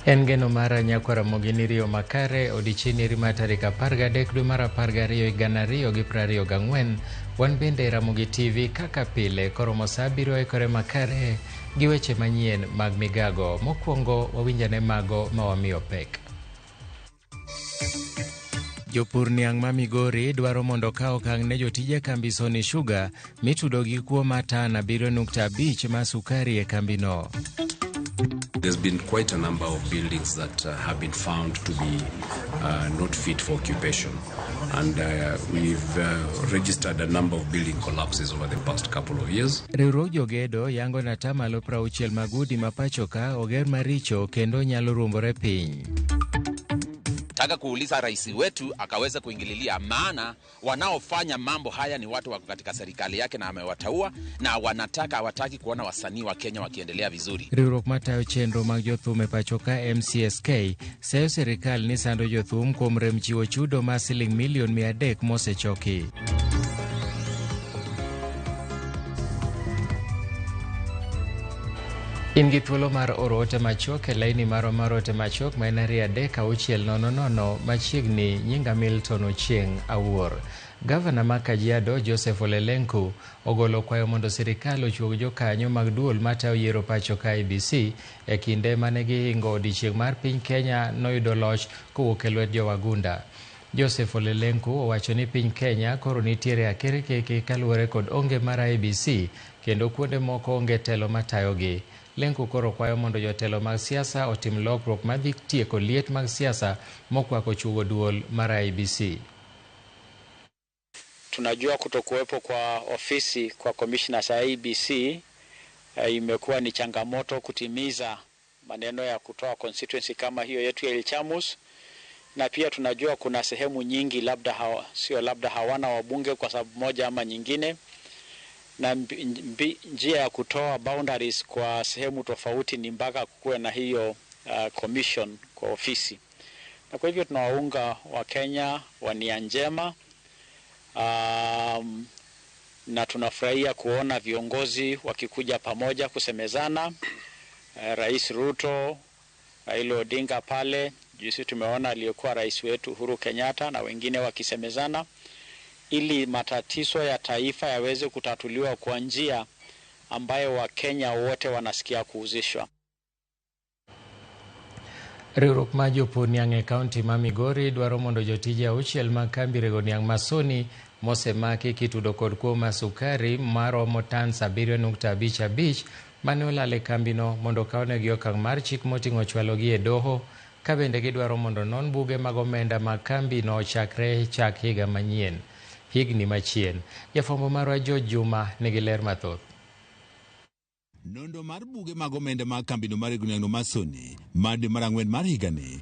En geno mara nyakwar Ramogi ni riyo makare odiechieng' mar tarik 13 dwe mar 12 higa 2024. Wan bende Ramogi TV kaka pile koromo sa abiriyo ikore makare gi weche manyien mag migago. Mokwongo wawinjane mago ma wamiyo pek. Jopur niang' ma Migori dwaro mondo okaw okang' ne jotije kambi Sony Sugar mitudo gi kuo mar tan 7.5 mar sukari e kambino. There's been quite a number of buildings that have been found to be not fit for occupation. And we've registered a number of building collapses over the past couple of years. Riwruog jogedo yango ni atamalo 60 mag udi ma pacho ka oger maricho kendo nyalo ruombore piny. Taka kuuliza rais wetu akaweza kuingililia, maana wanaofanya mambo haya ni watu wako katika serikali yake na amewateua, na wanataka hawataki kuona wasanii wa Kenya wakiendelea vizuri. Riwruok matayo chenro mag jothum e pacho ka MCSK seyo sirikal ni sando jothum kuom rem chiwo chudo mar siling milion 300 mosechoki. In gi thuolo mar oro ote machuok e laini marwa mar ote machuok ma en 23600 machiegni nyinga Milton Ochieng' Awuor. Gavana ma Kajiado Joseph Ole Lenku ogolo kwayo mondo sirikal ochuog jokanyo mag duol matayo yiero pacho ka IEBC e kinde mane gihingo odiechieng' mar piny Kenya noyudo loch kowuok e lwet jowagunda. Joseph Ole Lenku owacho ni piny Kenya koro nitiere akirikiki kaluwore kod onge mar IEBC kendo kuonde moko onge telo matayogi. Lenku koro kwayo mondo jotelo mag siasa otim lokruok madhi tieko liet mag siasa mokwako chuogo duol mar IEBC. Tunajua kutokuwepo kwa ofisi kwa commissioners IEBC imekuwa ni changamoto kutimiza maneno ya kutoa constituency kama hiyo yetu ya Ilchamus, na pia tunajua kuna sehemu nyingi labda hawa, sio labda hawana wabunge kwa sababu moja ama nyingine, na njia ya kutoa boundaries kwa sehemu tofauti ni mpaka kuwe na hiyo commission kwa ofisi. Na kwa hivyo tunawaunga Wakenya wa nia njema, na tunafurahia kuona viongozi wakikuja pamoja kusemezana. Rais Ruto, Raila Odinga pale, juzi tumeona aliyekuwa rais wetu Uhuru Kenyatta na wengine wakisemezana ili matatizo ya taifa yaweze kutatuliwa kwa njia ambayo Wakenya wote wanasikia kuhusishwa. Riwruok mar jopur niang' e kaunti ma Migori dwaro mondo jotije 6 mag kambi rego niang' ma Sony mosemaki kitudo kod kuo mar sukari maromo tans 7.55 mane olal e kambino mondo okawnegi okang' mar chik moting'o chwalogi e doho ka bende gidwaro mondo non buge mag omenda mag kambino chakre chak higa manyien higni machien. Jafwambo marwa George Juma nigi ler mathoth. Nondo mar buge mag omenda mag kambino mar rego niang' mar Sony mar dwe mar ang'wen mar higani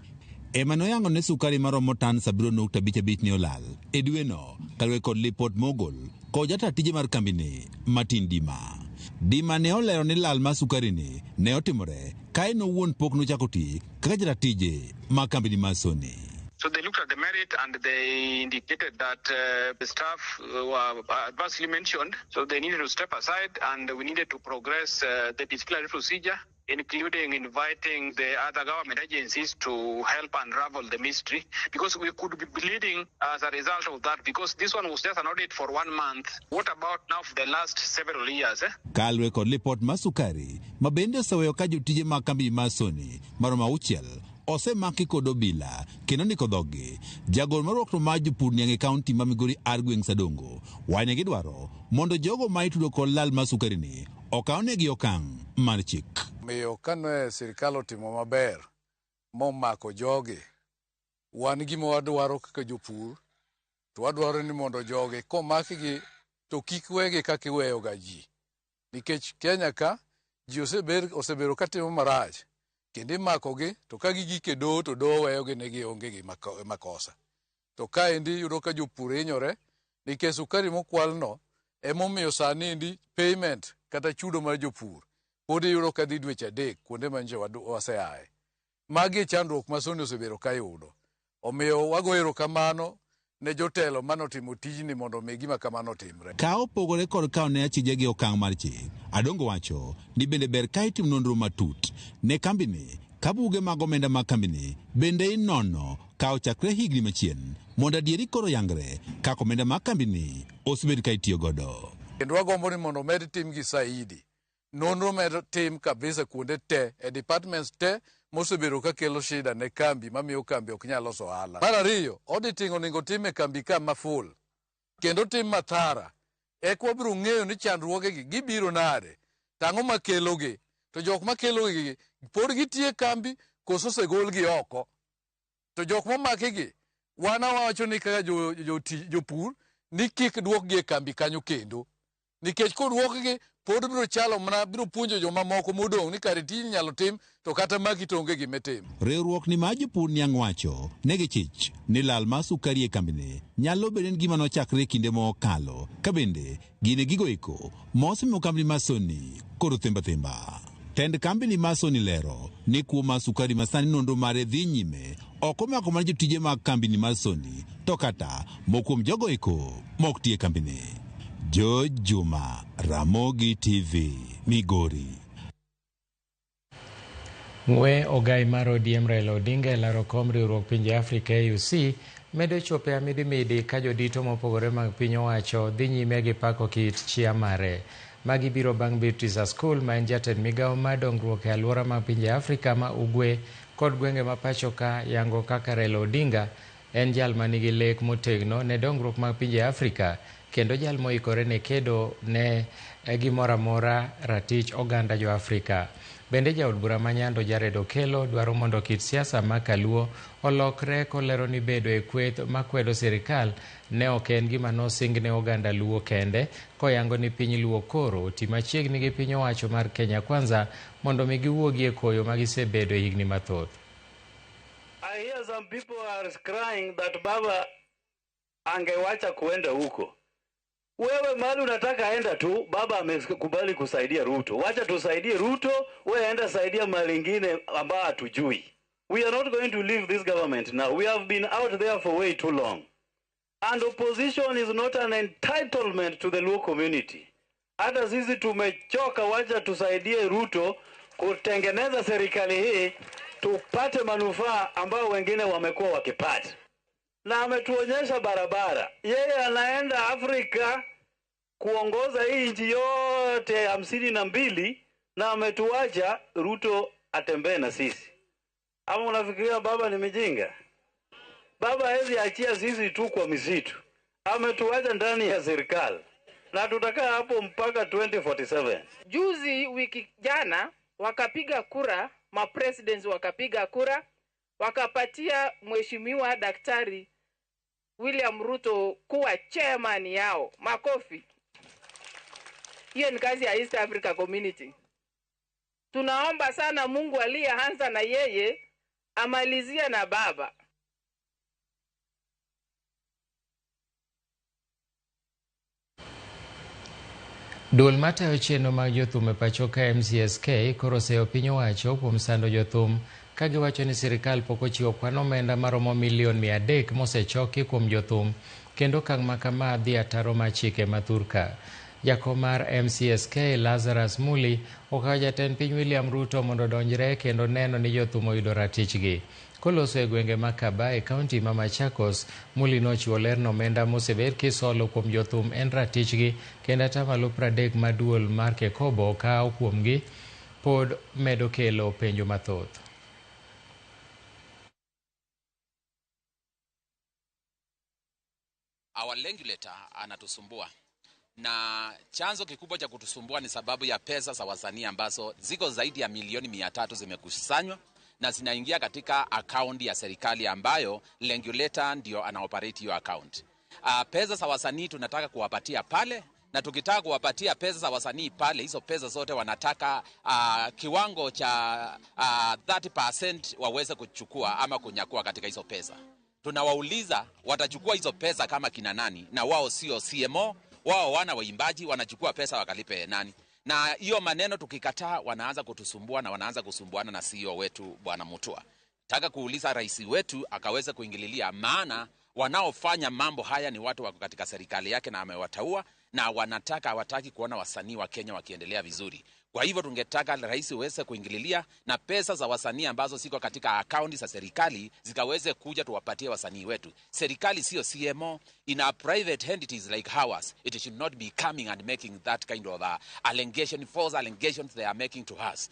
ema noyango ne sukari maromo tan 7.55 ne olal e dweno kaluwore kod lipot mogol kod jata tije mar kambini Martin Dima. Dima ne olero ni lal mar sukari ni ne otimore ka en owuon pok nochako tich kaka jata tije mar kambini mar Sony. So they looked at the merit and they indicated that the staff were adversely mentioned, so they needed to step aside and we needed to progress the disciplinary procedure, including inviting the other government agencies to help unravel the mystery, because we could be bleeding as a result of that, because this one was just an audit for 1 month. What about now for the last several years? Kaluwore kod lipot mar sukari ma bende oseweyo ka jotije mag kambi mar Sony maromo 6 osemaki kod obila kendo ndiko dhoggi. Jagol mar riwruok mar jopur niang' e kaunti ma Migori ar gweng' Sadongo wacho ni gidwaro mondo jogo ma itudo kod lal mar sukari ni okawnegi okang' mar chik. Omiyo kane sirikal otimo maber momako jogi, wan gima wadwaro kaka jopur to wadwaro ni mondo jogi komakgi to kik wegi kaka iweyoga ji, nikech Kenya ka ji osebedo katimo marach kendo imakogi to ka gigik e doho to doho weyogi ni gionge gi makosa. To kaendi iyudo ka jopur hinyore nikech sukari mokwalno emomiyo sani endi payment kata chudo mar jopur pod iyudo ka dhi dweche 3 kuonde ma nje waseaye. Magi e chandruok ma Sony osebedo ka yudo. Omiyo wagoyo erokamano ne jotelo manotimo tijni mondo omi gima kamano otimre. Ka opogore kod kawo ne achije gi okang' mar chik, Adongo wacho ni bende ber ka itimo nonro matut ne kambini Ka buge mag omenda mag kambini bende inono ka ochakre higni machien mondo adieri koro yangre kaka omenda mag kambini osebed ka itiyo godo. Kendo wagombo ni mondo omed tim gi saidi. Nonro med tim kabisa kuonde te e departments te mosebedo ka kelo shida ne kambi mamiyo kambi ok nyal loso ohala. Mar ariyo, auditing onego tim e kambi ka ma full kendo tim mathara. Eka wabiro ng'eyo ni chandruogegi gibiro nade, to ang'o makelogi, to jok makelogi pod gitiyo e kambi koso osegolgi oko. To jok momakigi, wan awacho ni kaka jopur ni kik duokgi e kambi kanyo kendo. Nikech koduokgi pod biro chalo mana biro puonjo jomamoko modong' ni kare tijni inyalo tim to kata maki to onge gima itimo. Riwruok ni mar jopur niang' wacho ne gichich ni lal mar sukari e kambini nyalo bedo en gima nochakre e kinde mokalo ka bende gin e gigo eko mosemiyo kambi mar Sony koro thimba thimba. Tend kambini mar Sony lero ni kuo mar sukari masani nonro mare dhi nyime ok omako mana jotije mag kambini mar Sony to kata moko kuom jogo eko mok ti e kambini. George Juma, Ramogi TV, Migori. Ng'we ogai mar ODM Raila Odinga e laro kom riwruok pinje Afrika AUC medo chopo e amidimidi ka jodito mopogore mag piny owacho dhi nyime gi pako kit chia mare. Magi biro bang' Beatrice Askul ma en jatend migawo mar dongruok e alwora mag pinje Afrika ma Ugwe kod gwenge ma pacho ka yango kaka Raila Odinga en jal manigi lek motegno ne dongruok mag pinje Afrika kendo jal moikore ne kedo ne gimoro amora ratich oganda jo Afrika. Bende jaod bura ma Nyando Jared Okello dwaro mondo kit siasa ma kaluo olokre kolero ni bedo e kweth makwedo sirikal ne ok en gima nosing ne oganda Luo kende, koyango ni piny Luo koro oti machiegni gi piny owacho mar Kenya Kwanza mondo mi giwuogi e koyo ma gisebedo e higni mathoth. I hear some people are crying that Baba angewacha kuenda huko. Wewe mali unataka enda tu, Baba amekubali kusaidia Ruto. Wacha tusaidie Ruto, wewe enda saidia mali ingine ambayo hatujui. We are not going to leave this government now. We have been out there for way too long. And opposition is not an entitlement to the Luo community. Hata sisi tumechoka, wacha tusaidie Ruto kutengeneza serikali hii tupate manufaa ambayo wengine wamekuwa wakipata. Na ametuonyesha barabara. Yeye anaenda Afrika kuongoza hii nchi yote 52 na ametuacha Ruto atembee na sisi. Ama unafikiria baba ni mjinga? Baba hawezi achia sisi tu kwa misitu. Ametuacha ndani ya serikali. Na tutakaa hapo mpaka 2047. Juzi wiki jana wakapiga kura, ma presidents wakapiga kura, wakapatia Mheshimiwa Daktari William Ruto kuwa chairman yao. Makofi. Hiyo ni kazi ya East Africa Community. Tunaomba sana Mungu aliyeanza na yeye amalizie na baba. Duol matayo chenro mag jothum e pacho ka MCSK koro oseyo piny owacho kuom sando jothum ka giwacho ni sirikal pok ochiwo kwan omenda maromo milion 300 mosechoki kuom jothum kendo okang' ma kama dhi ataro mar chike ma thurka. Jakom mar MCSK Lazarus Muli okawo jatend piny William Ruto mondo odonjre kendo neno ni jothum oyudo ratichgi. Koloso e gwenge ma Kaba e kaunti ma Machakos, Muli nochiwo ler ni omenda mosebed kisolo kuom jothum en ratichgi kendo atamalo 30 ma duol mar Kekobo kawo kuomgi pod medo kelo penjo mathoth. Our regulator anatusumbua, na chanzo kikubwa cha kutusumbua ni sababu ya pesa za wasanii ambazo ziko zaidi ya milioni 300 zimekusanywa na zinaingia katika akaunti ya serikali ambayo regulator ndio anaoperate hiyo account. Pesa za wasanii tunataka kuwapatia pale, na tukitaka kuwapatia pesa za wasanii pale, hizo pesa zote wanataka kiwango cha 30% waweze kuchukua ama kunyakua katika hizo pesa. Tunawauliza watachukua hizo pesa kama kina nani, na wao sio CMO, wao wana waimbaji, wanachukua pesa wakalipe nani? Na hiyo maneno tukikataa wanaanza kutusumbua na wanaanza kusumbuana na CEO wetu Bwana Mutua. Taka kuuliza rais wetu akaweze kuingililia, maana wanaofanya mambo haya ni watu wako katika serikali yake na amewataua, na wanataka hawataki kuona wasanii wa Kenya wakiendelea vizuri. Kwa hivyo tungetaka rais uweze kuingililia na pesa za wasanii ambazo ziko katika akaunti za serikali zikaweze kuja tuwapatie wasanii wetu. Serikali sio CMO, in a private entities like ours, it should not be coming and making that kind of allegation, false allegations they are making to us.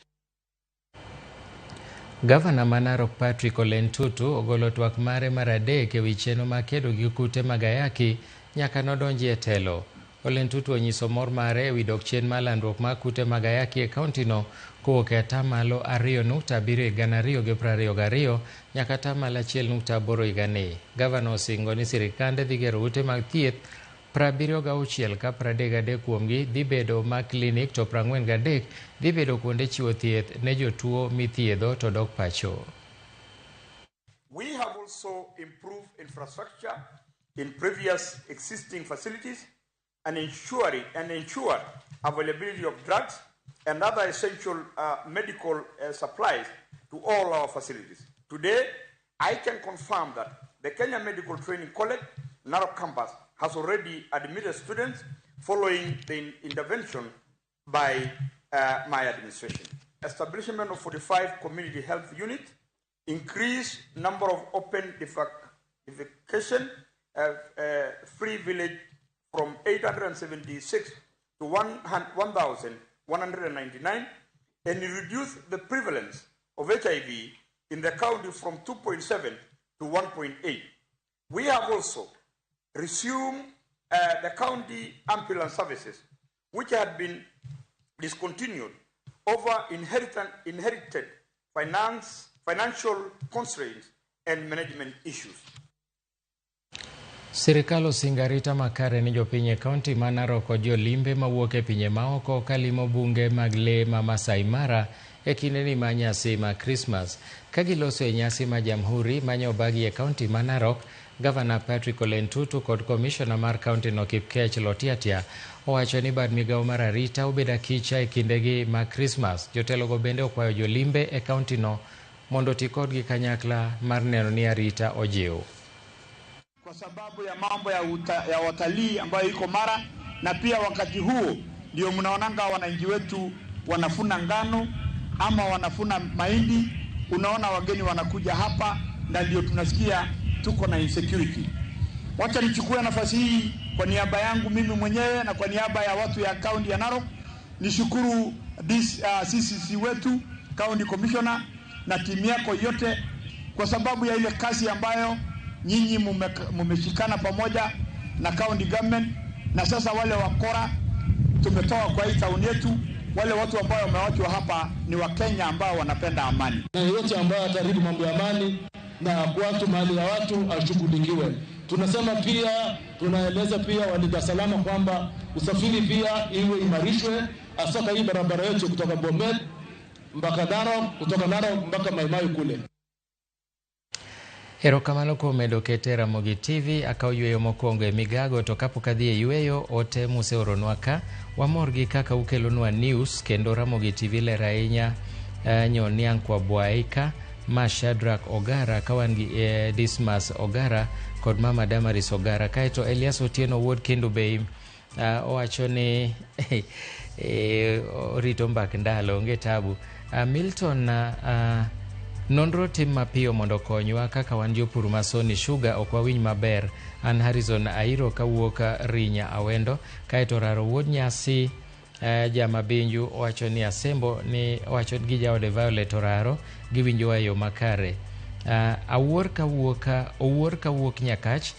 Gavana ma Narok Patrick Ole Ntutu ogolo twak mare mar adek ewi chenro mar kedo gi kute mag ayaki nyaka nodonji e telo. Ole Ntutu onyiso mor mare ewi dok chien mar landruok mar kute mag ayaki e kauntino kowuok e atamalo 2.7 e 2022 nyaka atamalo 1.8 higani. Gavana osingo ni sirikande dhi gero ute mag thieth 76 ka 33 kuomgi dhi bedo mag klinik to 43 dhi bedo kuonde chiwo thieth ne jotuo mithiedho to dok pacho. We have also improved infrastructure in previous existing facilities and ensure availability of drugs and other essential medical supplies to all our facilities. Today, I can confirm that the Kenya Medical Training College, Narok campus, has already admitted students following the intervention by my administration. Establishment of 45 community health units, increased number of open defecation free village from 876 to 1,199, and reduce the prevalence of HIV in the county from 2.7 to 1.8. We have also resumed the county ambulance services, which had been discontinued over inherited financial constraints and management issues. Sirikal osingo arita makare ni jopiny e kaunti ma Narok kod jolimbe mawuok e pinje maoko kalimo bunge mag lee ma Masai Mara e kindeni ma nyasi ma Krismas. Ka giloso e nyasi ma Jamhuri manyobagi e kaunti ma Narok, Gavana Patrick Ole Ntutu kod komishona mar kaunti no Kipkech Lotiatia owacho ni bad migawo mar arita obedo akicha e kindegi ma Krismas. Jotelogo bende okwayo jolimbe e kaunti no mondo oti kodgi kanyakla mar neno ni arita ojiw. Kwa sababu ya mambo ya watalii ambayo iko Mara, na pia wakati huo ndio mnaonanga wananchi wetu wanafuna ngano ama wanafuna mahindi. Unaona wageni wanakuja hapa na ndio tunasikia tuko na insecurity. Wacha nichukue nafasi hii kwa niaba yangu mimi mwenyewe na kwa niaba ya watu ya kaunti ya Narok nishukuru this CCC wetu County Commissioner na timu yako yote kwa sababu ya ile kazi ambayo nyinyi mumeshikana pamoja na county government, na sasa wale wakora tumetoa kwa hii town yetu. Wale watu ambao wamewachwa hapa ni Wakenya ambao wanapenda amani. Na yeyote ambaye ataharibu mambo ya amani na watu mali ya watu ashughulikiwe. Tunasema pia, tunaeleza pia walinda salama kwamba usafiri pia iwe imarishwe, hasa hii barabara yetu kutoka Bomet mpaka Narok, kutoka Narok mpaka Maimai kule. Erokamano kuom medo kete Ramogi TV. Akaw yweyo mokwongo e migago, to kapok adhi e yweyo, ote museoronwa ka wamor gi kaka ukelonwa news kendo Ramogi TV ler ahinya. Nyoniang' kwa Bwaika ma Shadrack Ogara ka wan gi Dismas Ogara kod mama Damaris Ogara. Kaeto Elias Otieno wuod Kendu Bay owacho ni orito mbak ndalo, onge tabu. Milton nonro tim mapiyo mondo okonywa kaka wan jopur ma Sony Sugar ok wawinj maber. An Harrison Airo kawuok Rinya Awendo. Kaeto Raro wuod Nyasi Jamabinju owacho ni Asembo ni owacho gi jaode Violet Oraro giwinjowa e yo makare. Awuor kawuok Nyakach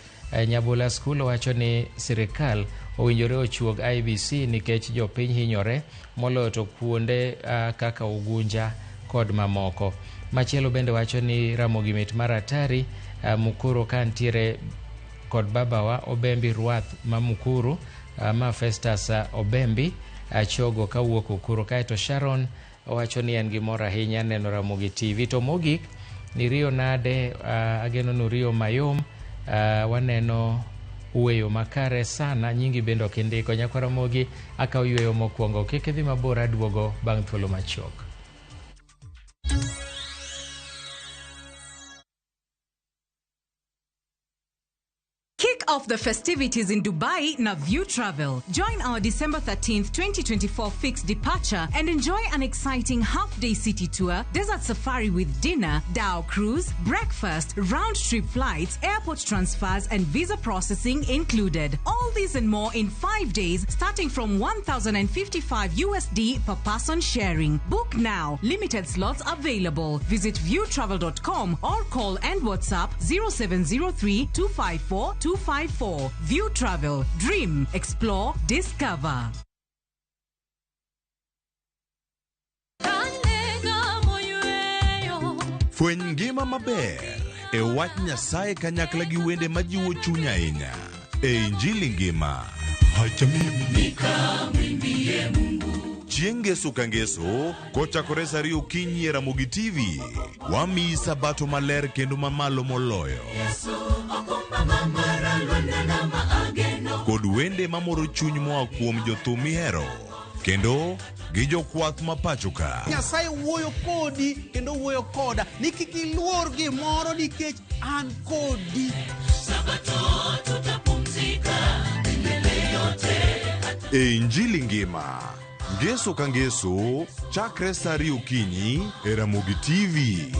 Nyabola School owacho ni sirikal owinjore ochuog IBC nikech jopiny hinyore moloyo to kuonde kaka Ugunja kod mamoko. Machielo bende wacho ni Ramogi mit mar atari Mukuru ka ntiere kod babawa Obembi Ruath ma Mukuru ma Festus Obembi Chogo kawuok Ukuru. Kaeto Sharon owacho ni en gi mor ahinya neno Ramogi TV. To mogik ni Rio nade, ageno ni Rio mayom, waneno uweyo makare sana, nyingi bende ok indiko. Nyakwa Ramogi akaw yweyo mokwongo, kik idhi mabor, aduogo bang' thuolo machuok. Kick off the festivities in Dubai na View Travel. Join our December 13th, 2024 fixed departure and enjoy an exciting half-day city tour, desert safari with dinner, dhow cruise, breakfast, round-trip flights, airport transfers and visa processing included. All these and more in 5 days, starting from $1,055 USD per person sharing. Book now. Limited slots available. Visit viewtravel.com or call and WhatsApp 0703 254 254. View Travel. Dream, explore, discover. Fweny ngima maber e wach Nyasaye kanyakla gi wende majiwo chuny ahinya e Injili ngima. Chieng' Ngeso ka Ngeso kochakore sa 2 okinyi e Ramogi TV, wamiyi sabato maler kendo mamalo moloyo. Kod wende mamoro chuny moa kuom jothum mihero kendo gi jokwath ma pacho ka. Nyasaye wuoyo kodi kendo wuoyo koda ni kik iluor gimoro nikech an kodi. E Injili ngima, Ngeso ka Ngeso, chakre sa 2 okinyi e Ramogi TV.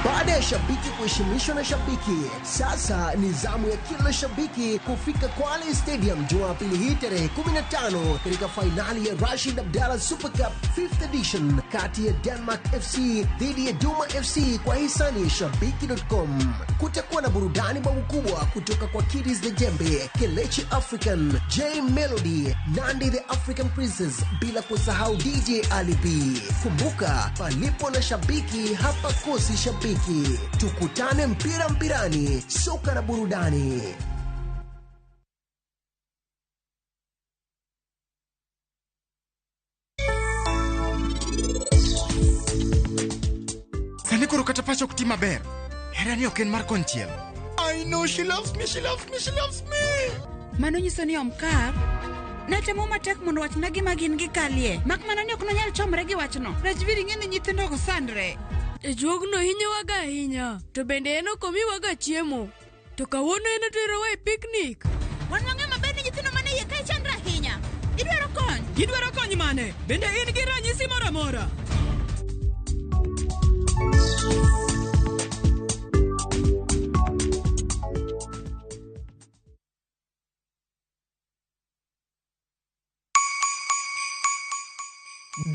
Baada ya shabiki kuheshimishwa na shabiki, sasa ni zamu ya kila shabiki kufika Kwale Stadium Jumapili hii tarehe 15 katika fainali ya Rashid Abdalla Super Cup 5th edition kati ya Denmark FC dhidi ya Duma FC kwa hisani ya shabiki.com. Kutakuwa na burudani babu kubwa kutoka kwa Kidis the Jembe, Kelechi African, J Melody, Nandi the African Princess, bila kusahau DJ Ali B. Kumbuka, palipo na shabiki hapakosi shabiki. Tukutane mpira mpirani, soka na burudani. Sani koro kata pacha ok ti maber. Hera ni ok en mar konchiel. I know she loves me, she loves me, she loves me. Mano nyiso ni omkar. Natemo matek mondo wachna gima gin gikalie. Mak mana ni ok nonyal chomre gi wachno. Rajvir ing'e ni nyithindo go sandre. Jajuogno hinyowaga ahinya, to bende en ok omiwaga chiemo. To kawuono en oterowa e piknik. Wan wang'eyo maber ni nyithindo mane iye kae chandre ahinya. Gidwaro kony. Gidwaro kony mane? Bende in gi ranyisi moro amora?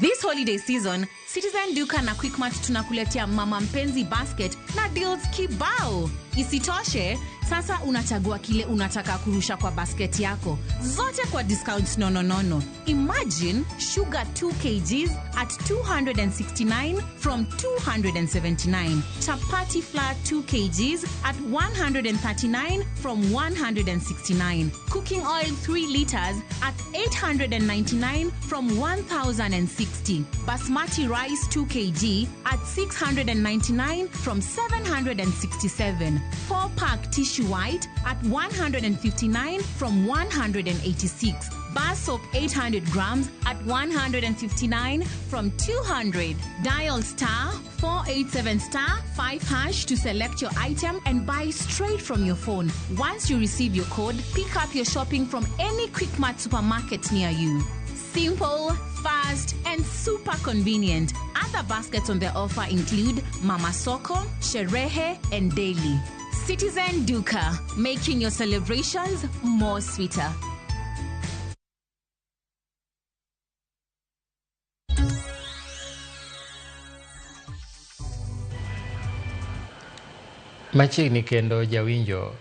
This holiday season, Citizen Duka na Quickmart tunakuletea Mama Mpenzi Basket na deals kibao. Isitoshe, sasa unachagua kile unataka kurusha kwa basket yako. Zote kwa discounts nononono. Imagine sugar 2 kgs at 269 from 279. Chapati flour 2 kgs at 139 from 169. Cooking oil 3 liters at 899 from 1060. Basmati rice 2 kg at 699 from 767. 4-pack tissue white at 159 from 186. Bar soap 800 grams at 159 from 200. Dial star 487 star 5 hash to select your item and buy straight from your phone. Once you receive your code, pick up your shopping from any Quickmart supermarket near you. Simple, fast, and super convenient. Other baskets on the offer include Mama Soko, Sherehe, and Daily. Citizen Duka, making your celebrations more sweeter. Machiegni kendo jawinjo,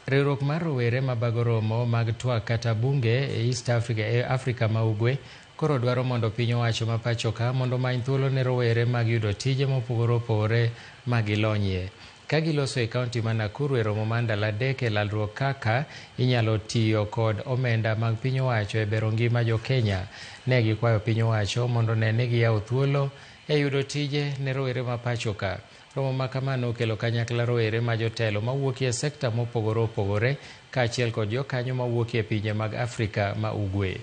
riwruok mar rowere mabago romo mag twak kata bunge e East Africa, e Afrika ma Ugwe koro dwaro mondo piny owacho ma pacho ka mondo omany thuolo ne rowere mag yudo tije mopogore opogore ma gilonyie. Ka giloso e kaunti ma Nakuru e romo mar ndalo 3 e lalruok kaka inyalo tiyo kod omenda mag piny owacho e bero ngima jo Kenya, ne gikwayo piny owacho mondo one ni giyawo thuolo e yudo tije ne rowere ma pacho ka. Romo ma kamano okelo kanyakla rowere ma jotelo mawuok e sekta mopogore opogore kaachiel kod jokanyo mawuok e pinje mag Afrika ma Ugwe.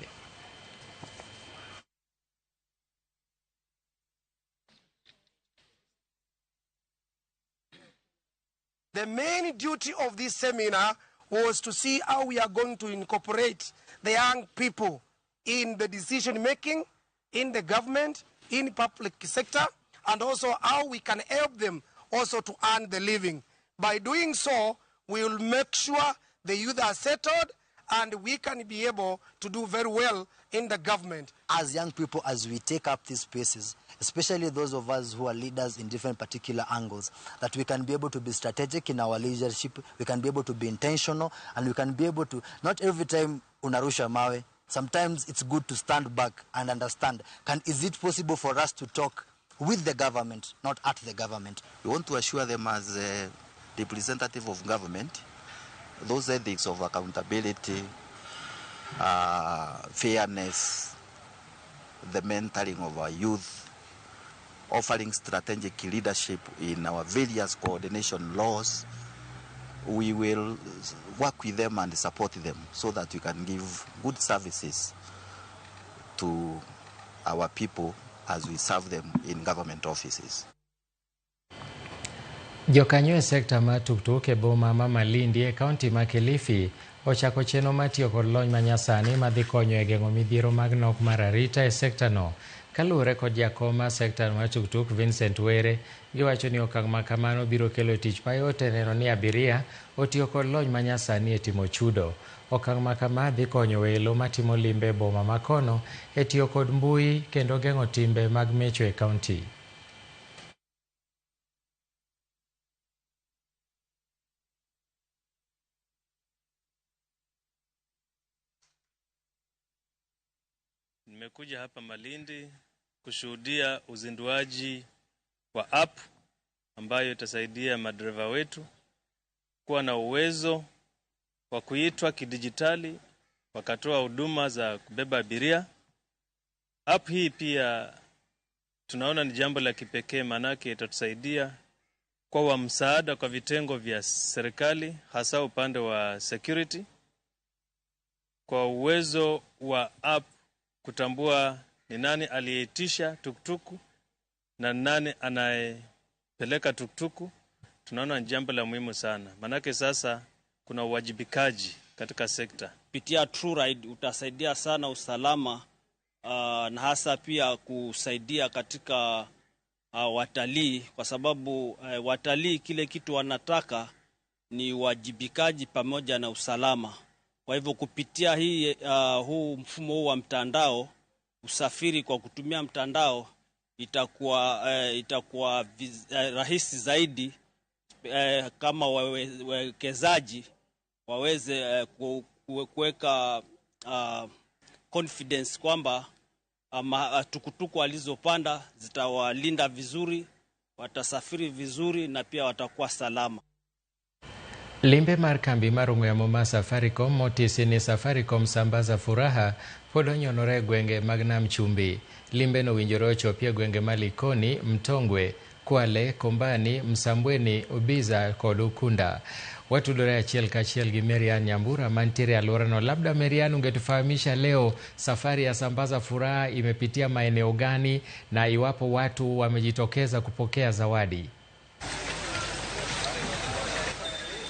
The main duty of this seminar was to see how we are going to incorporate the young people in the decision making, in the government, in public sector, and also how we can help them also to earn the living. By doing so, we will make sure the youth are settled and we can be able to do very well in the government. As young people, as we take up these spaces, especially those of us who are leaders in different particular angles, that we can be able to be strategic in our leadership, we can be able to be intentional, and we can be able to, not every time unarusha mawe, sometimes it's good to stand back and understand, is it possible for us to talk with the government, not at the government? We want to assure them as a representative of government, those ethics of accountability, fairness, the mentoring of our youth, offering strategic leadership in our various coordination laws. We will work with them and support them so that we can give good services to our people as we serve them in government offices. Jokanyo e sekta mar tuktuk e boma ma Malindi e kaunti ma Kilifi ochako chenro mar tiyo kod lony manyasani madhi konyo e geng'o midhiero mag nok mar arita e sekta no. Kaluwore kod jakom mar sekta mar tuktuk Vincent Were, giwacho ni okang' ma kamano biro kelo tich mayot e neno ni abiria otiyo kod lony manyasani e timo chudo. Okang' ma kama dhi konyo welo matimo limbe e boma ma kono e tiyo kod mbui kendo geng'o timbe mag mecho e kaunti. Nimekuja hapa Malindi kushuhudia uzinduaji wa app ambayo itasaidia madereva wetu kuwa na uwezo wa kuitwa kidijitali wakatoa huduma za kubeba abiria. App hii pia tunaona ni jambo la kipekee, manake itatusaidia kwa wa msaada kwa vitengo vya serikali, hasa upande wa security, kwa uwezo wa app kutambua ni nani aliyeitisha tuktuku na nani anayepeleka tuktuku. Tunaona ni jambo la muhimu sana, manake sasa kuna uwajibikaji katika sekta. Kupitia True Ride utasaidia sana usalama, na hasa pia kusaidia katika watalii, kwa sababu watalii kile kitu wanataka ni uwajibikaji pamoja na usalama. Kwa hivyo kupitia hii huu mfumo huu wa mtandao, usafiri kwa kutumia mtandao itakuwa rahisi zaidi, kama wawekezaji waweze kuweka confidence kwamba tukutuku walizopanda zitawalinda vizuri, watasafiri vizuri na pia watakuwa salama. Limbe mar kambi mar ong'we yamo mar Safaricom motisi ni Safaricom Sambaza Furaha pod onyonore e gwenge mag Nam Chumbi. Limbe no owinjore ochopi e gwenge ma Likoni, Mtongwe, Kwale, Kombani, Msambweni, Ubiza kod Ukunda. Watudore achiel kachiel gi Marian Nyambura mantiere alworano. Labda Marian, ungetufahamisha leo safari ya Sambaza Furaha imepitia maeneo gani na iwapo watu wamejitokeza kupokea zawadi?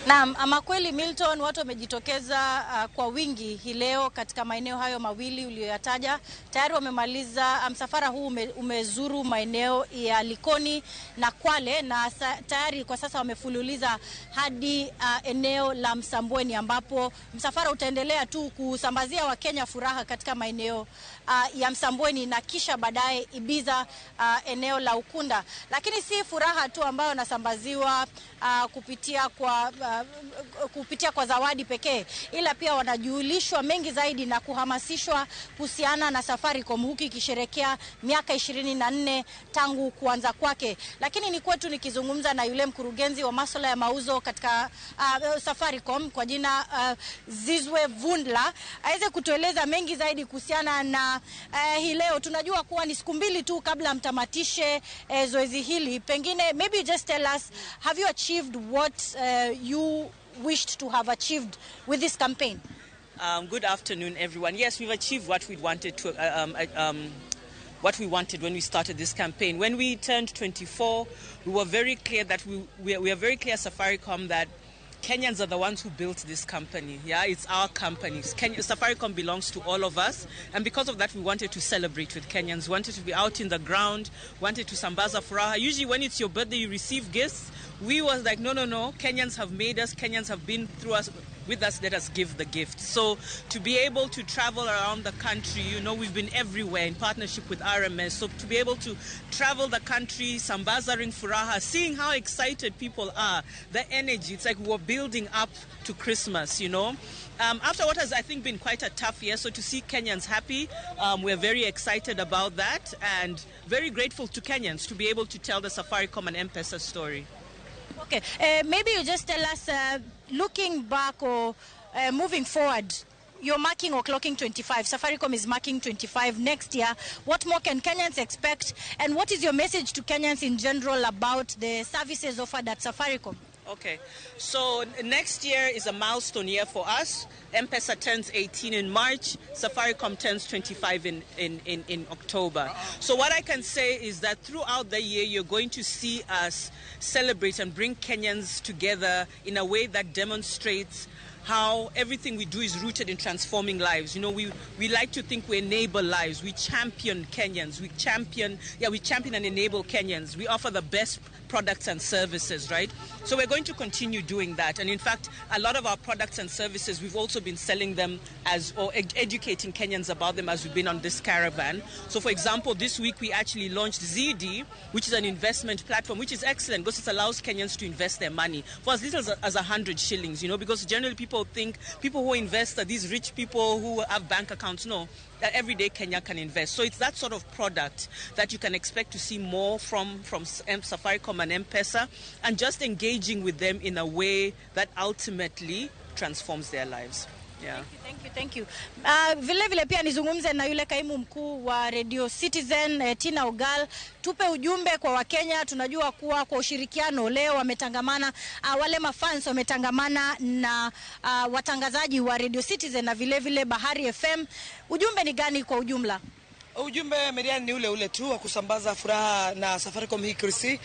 Naam, ama kweli Milton, watu wamejitokeza kwa wingi hii leo katika maeneo hayo mawili uliyoyataja. Tayari wamemaliza msafara huu umezuru maeneo ya Likoni na Kwale, na tayari kwa sasa wamefululiza hadi eneo la Msambweni, ambapo msafara utaendelea tu kusambazia Wakenya furaha katika maeneo ya Msambweni na kisha baadaye Ibiza, eneo la Ukunda. Lakini si furaha tu ambayo nasambaziwa kupitia kwa zawadi pekee, ila pia wanajulishwa mengi zaidi na kuhamasishwa kuhusiana na Safaricom huku ikisherehekea miaka 24 tangu kuanza kwake. Lakini ni kwetu nikizungumza na yule mkurugenzi wa masuala ya mauzo katika Safaricom kwa jina Zizwe Vundla, aweze kutueleza mengi zaidi kuhusiana na hii leo. Tunajua kuwa ni siku mbili tu kabla mtamatishe zoezi hili. Pengine maybe just tell us, have you achieved what you wished to have achieved with this campaign? Good afternoon, everyone. Yes, we've achieved what we wanted to what we wanted when we started this campaign. When we turned 24, we were very clear that we are very clear, Safaricom, that Kenyans are the ones who built this company. Yeah, it's our company. Safaricom belongs to all of us. And because of that, we wanted to celebrate with Kenyans. We wanted to be out in the ground, wanted to sambaza furaha. Usually when it's your birthday, you receive gifts. We was like, no, no, no. Kenyans have made us. Kenyans have been through us, with us. Let us give the gift. So to be able to travel around the country, you know, we've been everywhere in partnership with RMS. So to be able to travel the country, sambazaring furaha, seeing how excited people are, the energy, it's like we're building up to Christmas, you know. After what has, I think, been quite a tough year, so to see Kenyans happy, we're very excited about that and very grateful to Kenyans to be able to tell the Safaricom and M-Pesa story. Okay, maybe you just tell us, looking back or moving forward, you're marking or clocking 25. Safaricom is marking 25 next year. What more can Kenyans expect? And what is your message to Kenyans in general about the services offered at Safaricom? Okay, so next year is a milestone year for us. M-Pesa turns 18 in March, Safaricom turns 25 in October. So what I can say is that throughout the year, you're going to see us celebrate and bring Kenyans together in a way that demonstrates how everything we do is rooted in transforming lives. You know, we like to think we enable lives. We champion Kenyans. We champion and enable Kenyans. We offer the best products and services, right? So we're going to continue doing that. And in fact, a lot of our products and services, we've also been selling them as, or educating Kenyans about them as we've been on this caravan. So for example, this week we actually launched ZD, which is an investment platform, which is excellent because it allows Kenyans to invest their money for as little as 100 shillings, you know, because generally people think people who invest are these rich people who have bank accounts. No, that everyday Kenya can invest. So it's that sort of product that you can expect to see more from Safaricom and M-Pesa, and just engaging with them in a way that ultimately transforms their lives. Yeah. Thank you, thank you. Vile vile pia nizungumze na yule kaimu mkuu wa Radio Citizen, Tina Ogal. Tupe ujumbe kwa Wakenya. Tunajua kuwa kwa ushirikiano leo wametangamana, wale mafans wametangamana na watangazaji wa Radio Citizen na vile vile Bahari FM. Ujumbe ni gani kwa ujumla? Ujumbe Merian ni ule ule tu wa kusambaza furaha na Safaricom hii Krisi,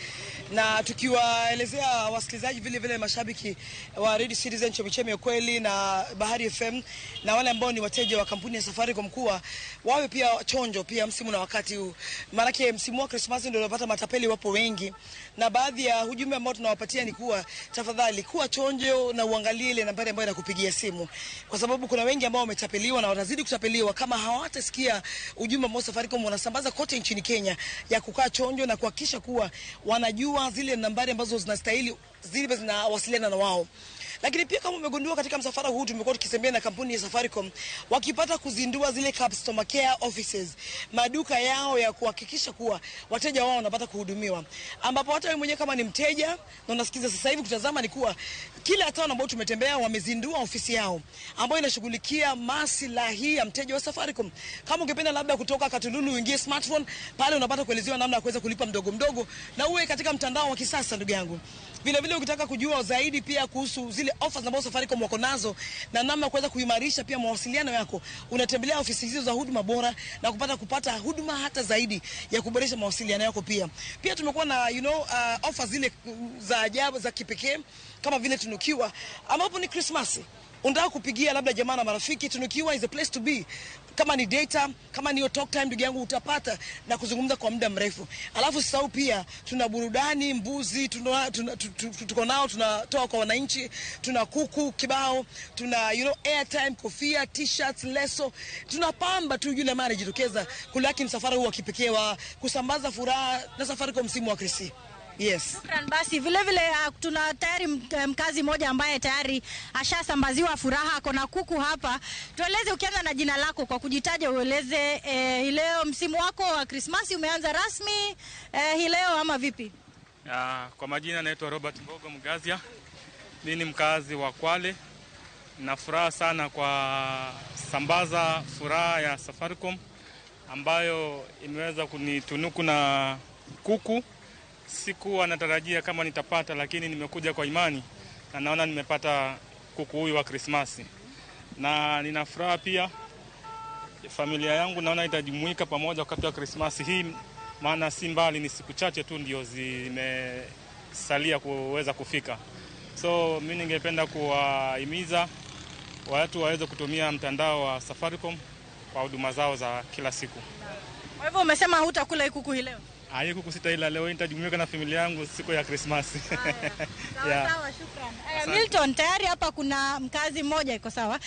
na tukiwaelezea wasikilizaji vile vile mashabiki wa Radio Citizen, Chemichemi ya Kweli na Bahari FM na wale ambao ni wateja wa kampuni ya Safaricom kuwa wawe pia chonjo pia msimu na wakati huu. Maana msimu wa Christmas ndio unapata matapeli wapo wengi, na baadhi ya ujumbe ambao tunawapatia ni kuwa tafadhali kuwa chonjo na uangalie ile nambari ambayo inakupigia simu, kwa sababu kuna wengi ambao wametapeliwa na watazidi kutapeliwa kama hawatasikia ujumbe ambao Safaricom wanasambaza kote nchini Kenya ya kukaa chonjo na kuhakikisha kuwa wanajua zile nambari ambazo zinastahili zile zinawasiliana na wao. Lakini pia kama umegundua katika msafara huu tumekuwa tukisembea na kampuni ya Safaricom wakipata kuzindua zile customer care offices, maduka yao ya kuhakikisha kuwa wateja wao wanapata kuhudumiwa, ambapo hata wewe mwenyewe kama ni mteja na unasikiza sasa hivi kutazama ni kuwa kila town ambayo tumetembea wamezindua ofisi yao ambayo inashughulikia maslahi ya mteja wa Safaricom. Kama ungependa labda kutoka Katululu uingie smartphone pale, unapata kuelezewa namna ya kuweza kulipa mdogo mdogo na uwe katika mtandao wa kisasa, ndugu yangu. Vile vile ukitaka kujua zaidi pia kuhusu zile offers ambazo Safaricom wako nazo na namna kuweza kuimarisha pia mawasiliano yako, unatembelea ofisi hizo za huduma bora na kupata huduma hata zaidi ya kuboresha mawasiliano yako. Pia tumekuwa na offers zile za ajabu za kipekee kama vile tunukiwa, ambapo ni Christmas unataka kupigia labda jamaa na marafiki, tunukiwa is a place to be. Kama ni data, kama ni talk time, ndugu yangu utapata na kuzungumza kwa muda mrefu. Alafu sasa pia tuna burudani, mbuzi tuko nao tunatoa kwa wananchi, tuna kuku kibao, tuna airtime, kofia, t-shirts, leso. Tunapamba tu yule ambaye anajitokeza kulaki msafara huu wa kipekee wa kusambaza furaha na Safaricom msimu wa Krismasi. Yes. Shukran. Basi vile vile tuna tayari mkazi mmoja ambaye tayari ashasambaziwa furaha, kuna kuku hapa. Tueleze, ukianza na jina lako kwa kujitaja, ueleze leo msimu wako wa Krismasi umeanza rasmi hii leo ama vipi? Kwa majina naitwa Robert Mbogo Mgazia. Mimi ni mkazi wa Kwale. Na furaha sana kwa sambaza furaha ya Safaricom ambayo imeweza kunitunuku na kuku. Sikuwa natarajia kama nitapata, lakini nimekuja kwa imani na naona nimepata kuku huyu wa Krismasi. Na nina furaha pia Familia yangu naona itajumuika pamoja wakati wa Krismasi hii, maana si mbali, ni siku chache tu ndio zimesalia kuweza kufika. So mimi ningependa kuwahimiza watu waweze kutumia mtandao wa Safaricom kwa huduma zao za kila siku. Kwa hivyo umesema hutakula hii kuku hii leo? Hii kuku sitaila leo, nitajumuika na familia yangu siku ya Krismasi. Sawa sawa, shukran. Milton, tayari hapa kuna mkazi mmoja iko sawa.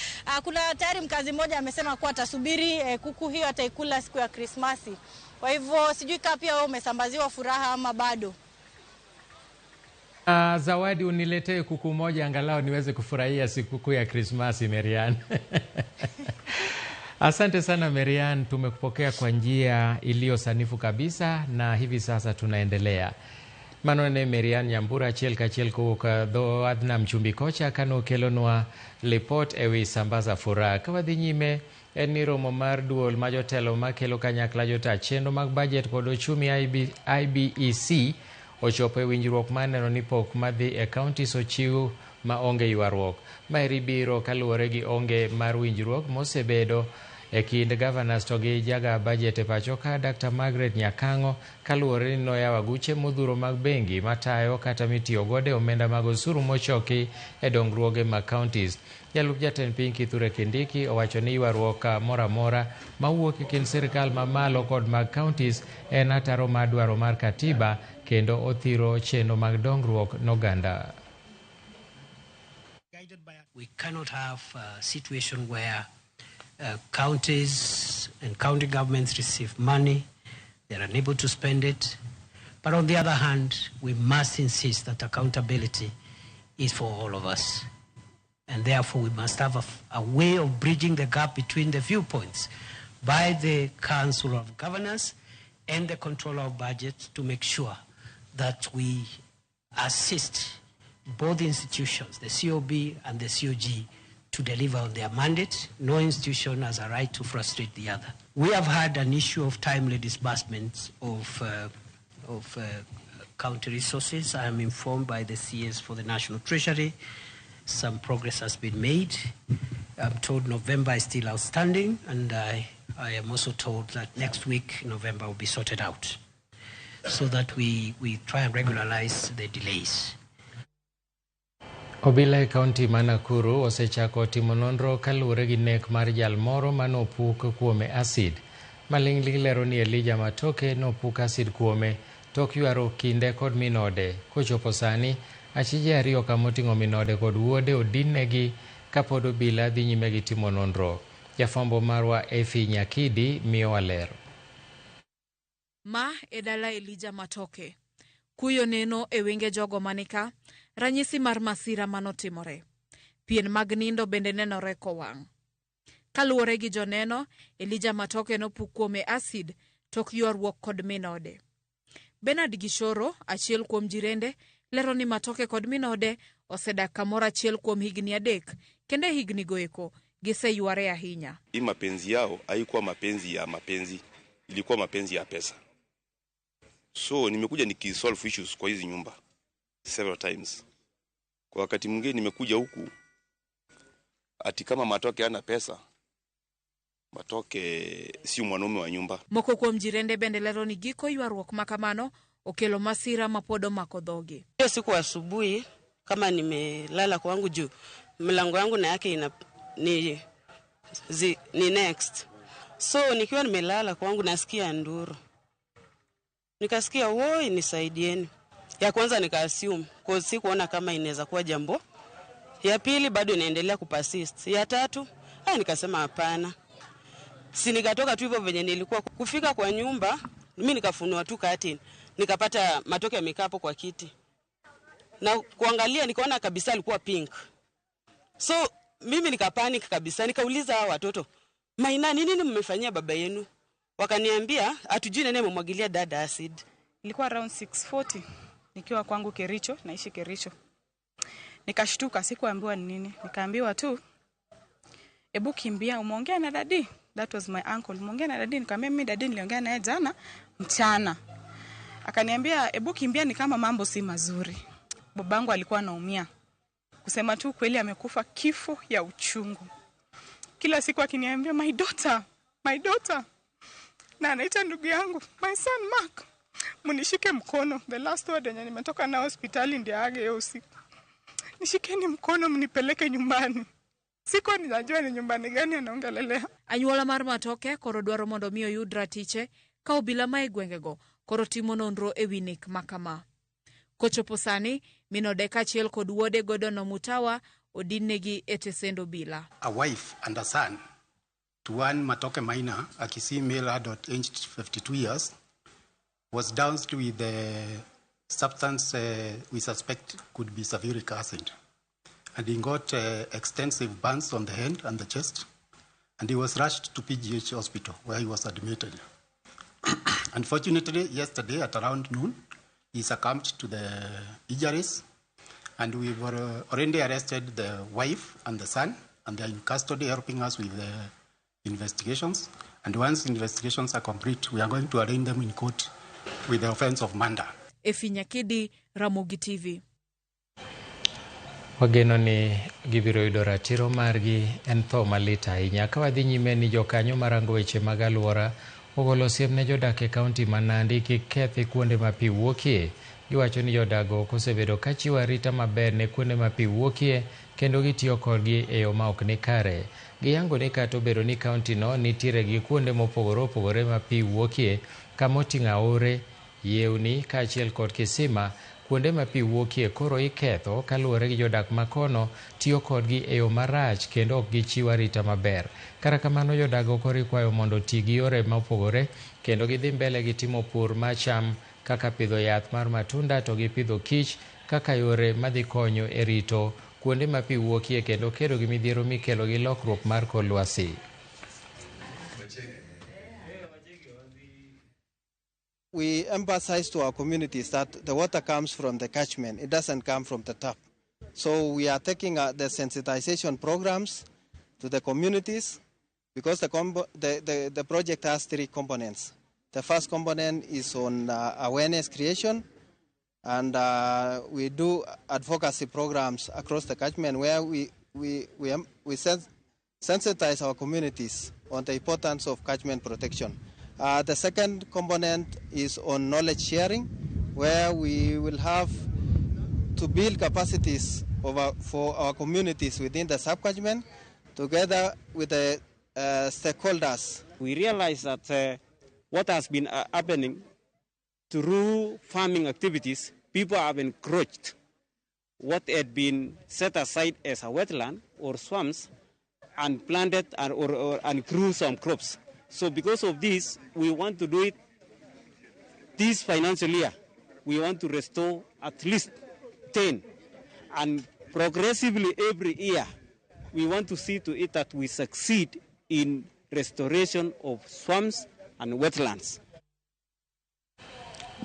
Kuna tayari mkazi mmoja amesema kuwa atasubiri kuku hiyo ataikula siku ya Krismasi. Kwa hivyo sijui kama pia wewe umesambaziwa furaha ama bado. Zawadi, uniletee kuku moja angalau niweze kufurahia sikukuu ya Krismasi, Marian. Asante sana Marian, tumekupokea kwa njia iliyo sanifu kabisa na hivi sasa tunaendelea. Mano ne Marian Nyambura achiel kachiel kowuok dho wadh nam chumbi kocha kanokelonwa lipot ewi sambaza furaha. Ka wadhi nyime en ni romo mar duol ma jotelo makelo kanyakla jota chenro mag bajet kod ochumi IBEC ochopo e winjruok mar neno ni pok madhi e counties ochiw ma onge ywaruok. Maeri biro kaluwore gi onge mar winjruok mosebedo e kind governors to gi jaga bajet e pacho ka Dr. Margaret Nyakang'o kaluwore ni noyawo aguche modhuro mag bengi matayo kata mitiyo godo e omenda mag osuru mochoki e dongruoge mag counties. Jalup jatend piny Kithure Kindiki owacho ni ywaruok moro amora mawuok e kind sirikal mamalo kod mag counties en ataro mar dwaro mar katiba kendo othiro chenro mag dongruok n'oganda. We cannot have a situation where counties and county governments receive money, they are unable to spend it. But on the other hand, we must insist that accountability is for all of us. And therefore, we must have a way of bridging the gap between the viewpoints by the Council of Governors and the Controller of Budget to make sure that we assist both institutions, the COB and the COG, to deliver on their mandate. No institution has a right to frustrate the other. We have had an issue of timely disbursements of county resources. I am informed by the CS for the National Treasury. Some progress has been made. I'm told November is still outstanding, and I am also told that next week, November will be sorted out so that we try and regularize the delays. Obila e kaunti ma Nakuru osechako timo nonro kaluwore gi nek mar jal moro manopuk kuome asid. Maling'ling lero ni Elijah Matoke nopuk asid kuome tok ywaro kinde kod minode. Kochopo sani, achije ariyo kamoting'o minode kod wuode odinnegi kapod obila dhi nyime gi timo nonro. Jafwambo marwa Efi Nyakidi miyowa ler. Ma e dala Elijah Matoke. Kuyo neno e wenge jogo manika, ranyisi mar masira manotimore. Pien mag nindo bende nenore kowang'. Kaluwore gi joneno, Elijah Matoke nopuk kuome asid tok ywaruok kod minode. Bernard Gishoro, achiel kuom jirende, lero ni Matoke kod minode osedak kamoro achiel kuom higni 3, kendo higni go eko giseyware ahinya. Hii mapenzi yao haikuwa mapenzi ya mapenzi, ilikuwa mapenzi ya pesa. So nimekuja nikisolve issues kwa hizi nyumba several times. Kwa wakati mwingine nimekuja huku ati kama Matoke hana pesa, Matoke si mwanaume wa nyumba. Moko kuom jirende bende lero ni giko ywaruok makamano okelo masira mapod omako dhogi. Hiyo siku asubuhi kama nimelala kwangu juu mlango yangu na yake ina ni next. So nikiwa nimelala kwangu nasikia nduru. Nikasikia woi nisaidieni. Ya kwanza nika assume cause sikuona kama inaweza kuwa jambo. Ya pili bado inaendelea kupersist. Ya tatu nikasema hapana. Si nikatoka tu hivyo venye nilikuwa. Kufika kwa nyumba mimi nikafunua tu curtain. Nikapata Matoke yamekaa hapo kwa kiti. Na kuangalia nikaona kabisa alikuwa pink. So mimi nikapanic kabisa, nikauliza hao watoto, "Maina nini mmefanyia baba yenu?" Wakaniambia hatujui nani amemwagilia dada acid. Ilikuwa around 6:40 nikiwa kwangu Kericho, naishi Kericho. Nikashtuka, sikuambiwa ni nini. Nikaambiwa tu, "Ebu kimbia, umeongea na dadi?" That was my uncle. Umeongea na dadi? Nikamwambia mimi dadi niliongea naye jana mchana. Akaniambia ebu kimbia, ni kama mambo si mazuri. Babangu alikuwa anaumia. Kusema tu kweli amekufa kifo ya uchungu. Kila siku akiniambia my daughter, my daughter, na anaita ndugu yangu, my son Mark, mnishike mkono. The last word yenye nimetoka nao hospitali ndio age hiyo usiku, nishikeni mkono mnipeleke nyumbani. Sikuwa ninajua ni nyumbani gani anaongelelea. Anyuola mar Matoke koro dwaro mondo mi oyud ratiche ka obila ma e gwengego koro timo nonro e wi nek makama. Kochopo sani, min ode kaachiel kod wuode Gordon Omutawa odinnegi e tesend obila. A wife and a son to one Matoke Maina, a Kisii male adult aged 52 years, was doused with the substance we suspect could be sulfuric acid. And he got extensive burns on the hand and the chest, and he was rushed to PGH hospital where he was admitted. Unfortunately, yesterday at around noon, he succumbed to the injuries, and we were already arrested the wife and the son, and they are in custody helping us with the investigations. And once investigations are complete, we are going to arraign them in court with the offense of murder. Efi Nyakidi, Ramogi TV. Wageno ni gibiro yudo ratiro margi en tho malit ahinya. Ka wadhi nyime ni jokanyo marango weche mag alwora ogolo siem ne jodak e kaunti ma Nandi kik kethi kuonde ma pi wuokie. Giwacho ni jodago ok osebedo ka chiwo arita maber ne kuonde ma pi wuokie kendo gitiyo kodgi e yo ma ok ni kare. Giyango ni kata obedo ni kaunti no nitiere gi kuonde mopogore opogore ma pi wuokie kamoting'o aore, yewni kaachiel kod kisima, kuonde ma pi wuokie koro iketho kaluwore gi jodak makono tiyo kodgi e yo marach kendo ok gichiw arita maber. Kata kamano jodago koro ikwayo mondo oti gi yore mopogore kendo gidhi mbele gi timo pur mar cham kaka pidho yath mar matunda to gi pidho kich kaka yore madhi konyo e rito kuonde ma pi wuokie kendo kedo gi midhiero mikelo gi lokruok mar kor lwasi. We emphasize to our communities that the water comes from the catchment, it doesn't come from the tap. So we are taking the sensitization programs to the communities because the project has three components. The first component is on awareness creation, and we do advocacy programs across the catchment where we sensitize our communities on the importance of catchment protection. The second component is on knowledge sharing, where we will have to build capacities for our communities within the subcatchment, together with the stakeholders. We realize that what has been happening through farming activities, people have encroached what had been set aside as a wetland or swamps and planted and grew some crops. So because of this, we want to do it this financial year. We want to restore at least 10. And progressively every year, we want to see to it that we succeed in restoration of swamps and wetlands.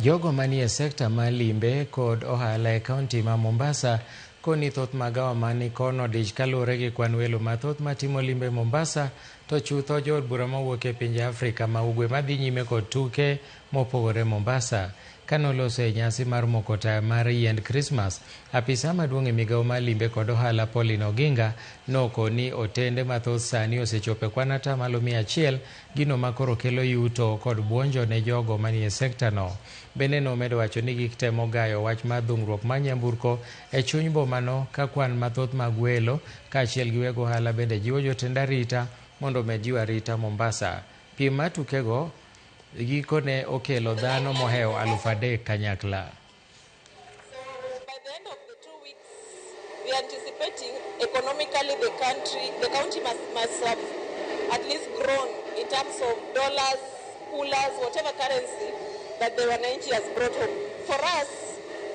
Jogo manie sekta mar limbe kod ohala e kaunti ma Mombasa koni thoth magawa mani kono dich kaluwore gi kwan welo mathoth matimo limbe Mombasa to chutho jood bura mawuok e pinje Afrika ma ugwe madhi nyime kod tuke mopogore Mombasa. Kanoloso e nyasi mar moko taya mar yiend Krismas, apisa maduong' e migawo mar limbe kod ohala Pauline Oginga nokoni otende mathoth sani osechopo e kwan atamalo 100, gino makoro kelo yuto kod buonjo ne jogo manie sekta no. Bende nomedo wacho ni gitemo gayo wach mar dhungruok mar nyamburko e chuny bomano ka kwan mathoth mag welo kaachiel gi weg ohala bende jiwo jotend arita mondo omed jiwo arita Mombasa. Piem mar tukego gikone okelo dhano mohewo 3,000 kanyakla. So by the end of the 2 weeks, we are anticipating economically the county must have at least grown in terms of dollars, coolers, whatever currency that the Wananchi has brought home. For us,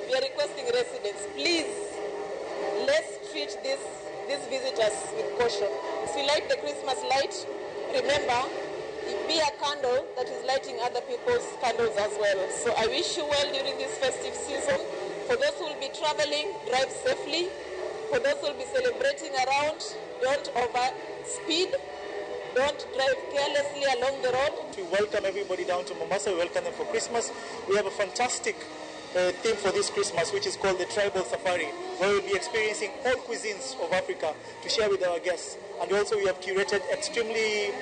we are requesting residents, please, let's treat these visitors with caution. If we light the Christmas light, remember, be a candle that is lighting other people's candles as well. So I wish you well during this festive season. For those who will be traveling, drive safely. For those who will be celebrating around, don't overspeed. Don't drive carelessly along the road. We welcome everybody down to Mombasa. We welcome them for Christmas. We have a fantastic theme for this Christmas, which is called the Tribal Safari, where we'll be experiencing all cuisines of Africa to share with our guests. And also we have curated extremely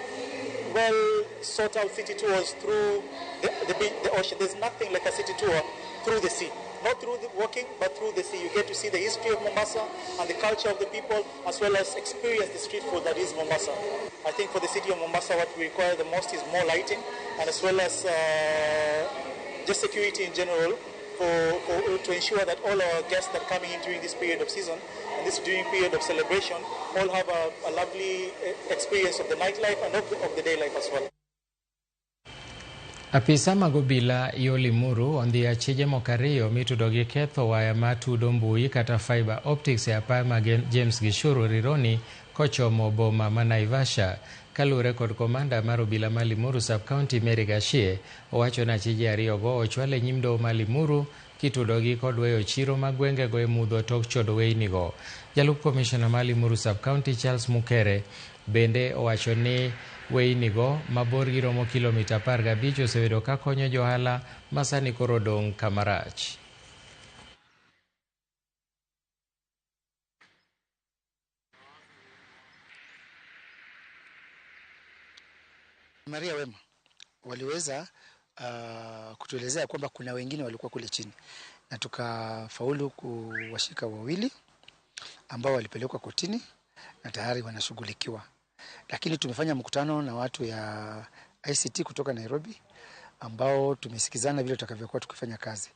well sought out city tours through the ocean. There's nothing like a city tour through the sea. Not through the walking, but through the sea. You get to see the history of Mombasa and the culture of the people, as well as experience the street food that is Mombasa. I think for the city of Mombasa, what we require the most is more lighting, and as well as just security in general, for to ensure that all our guests that are coming in during this period of season and this during period of celebration all have a lovely experience of the nightlife and of the day life as well. Apisa mag obila yo Limuru ondhi achije moko ariyo mitudo gi ketho waya matudo mbui kata fiber optics e apaya mag James Gishuru Rironi kochomo boma ma Naivasha. Kaluwore kod komanda mar obila ma Limuru sub-county Mary Gachie, owacho ni achije ariyogo ochwal e nyim doho ma Limuru kitudogi kod weyo chiro mag gwengego e mudho tok chodo weynigo. Jalup komishona ma Limuru sub-county Charles Mukere bende owacho ni weynigo ma borgi romo kilomita 15 osebedo ka konyo johala ma sani koro odong' kamarach. Maria Wema waliweza kutuelezea kwamba kuna wengine walikuwa kule chini na tukafaulu kuwashika wawili ambao walipelekwa kotini na tayari wanashughulikiwa. Lakini tumefanya mkutano na watu ya ICT kutoka Nairobi ambao tumesikizana vile tutakavyokuwa tukifanya kazi.